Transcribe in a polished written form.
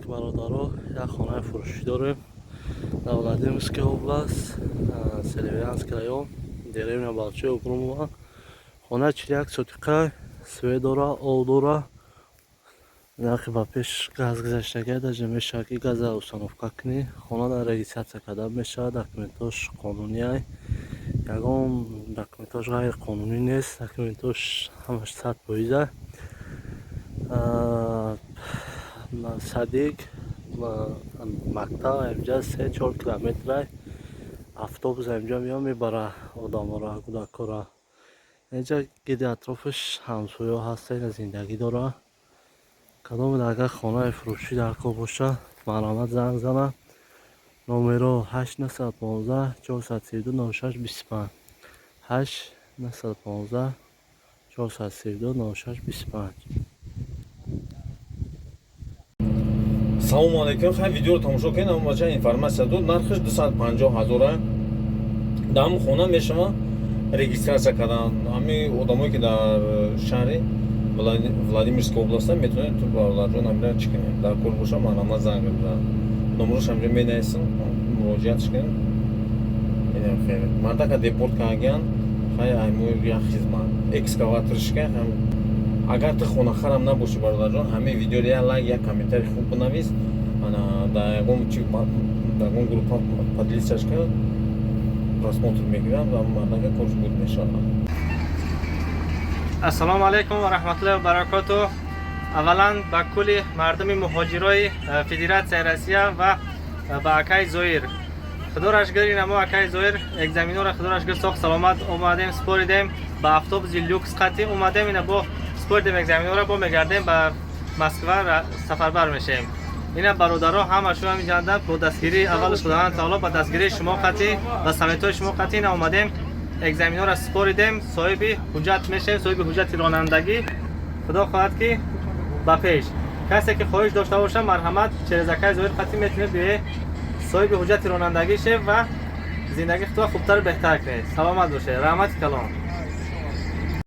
Алейкум, бародаро. Як хонаи фурӯшӣ дорем дар Владимирская область, Серебрянский район, деревня Большое Громово. Хона 41 сотиқа, свет дора, об дора. Нархи ба пеш газ гузаштагия, даже мешавад, ки газа установка кунӣ. Хона дар регистрация карда мешавад, документош қонунияй, ягон документош ғайриқонунӣ нест, документош ҳамаш 100%а. Садик, мактаб инҷа 3-4 километрай. Автобус инҷа меояд, мебара одаморо, кӯдакҳоро. Инҷа гирди атрофаш ҳамсояҳо ҳастанд, зиндагӣ дорад. Кадоме агар хонаи фурӯшӣ дар кор бошад, марҳамат, занг занад. Номеро 8 915 432 06 25, 8 915 432 06 25. Салому алейкум. Хай, видеоро тамошо кунед. Ама бача информация дод, нархаш 250 ҳазора. Дар ҳамн хона мешава регистрация кардан. Ҳами одамое, ки дар шаҳри Владимирская областа, метавонед, бародарҷон, ҳамира чӣ кунед. Дар кор боша, марҳамат, занг бизан, номерош ҳамҷо менависам, муроҷиатш кунед. Инам хеле мардака депорт кардагиян. Хай, айму як хизмат экскаваторшика. Агар ту хонахарам набошӣ, бародарҷон, ҳамаи видеоро як лайк, як комментарий хуб бинавис, ана дар ягон чи, дар ягон группа поделиться кун, просмотр мегирам ва мардака корш буд мешавад. Ассалому алайкум ва раҳматуллоҳи ва баракоту. Аввалан ба кулли мардуми муҳоҷирои Федератсияи Россия ва ба акаи Зоир. Худоро шукр, ина мо, акаи Зоир, экзаменора, худоро шукр, соғ саломат омадем, споридем, ба автобуси люкс қатӣ омадем. Ина бо споридем экзаменора, бо мегардем ба Москва, сафарбар мешавем. Ина бародаро ҳамашон ҳаминҷанда бо дастгирии аввалаш Худованд таоло, ба дастгирии шумо қатӣ, ба советҳои шумо қатӣ ина омадем, экзаменора споридем, соҳиби ҳуҷҷат мешавем, соҳиби ҳуҷҷати ронандагӣ. Худо хоҳад, ки ба пеш. Касе ки хоҳиш дошта боша, марҳамат, через акаи Зоҳир қатӣ метавонед биёед, соҳиби ҳуҷҷати ронандагӣ шев ва зиндагии худро хубтару беҳтар кунед. Саломат бошед, раҳмати калон.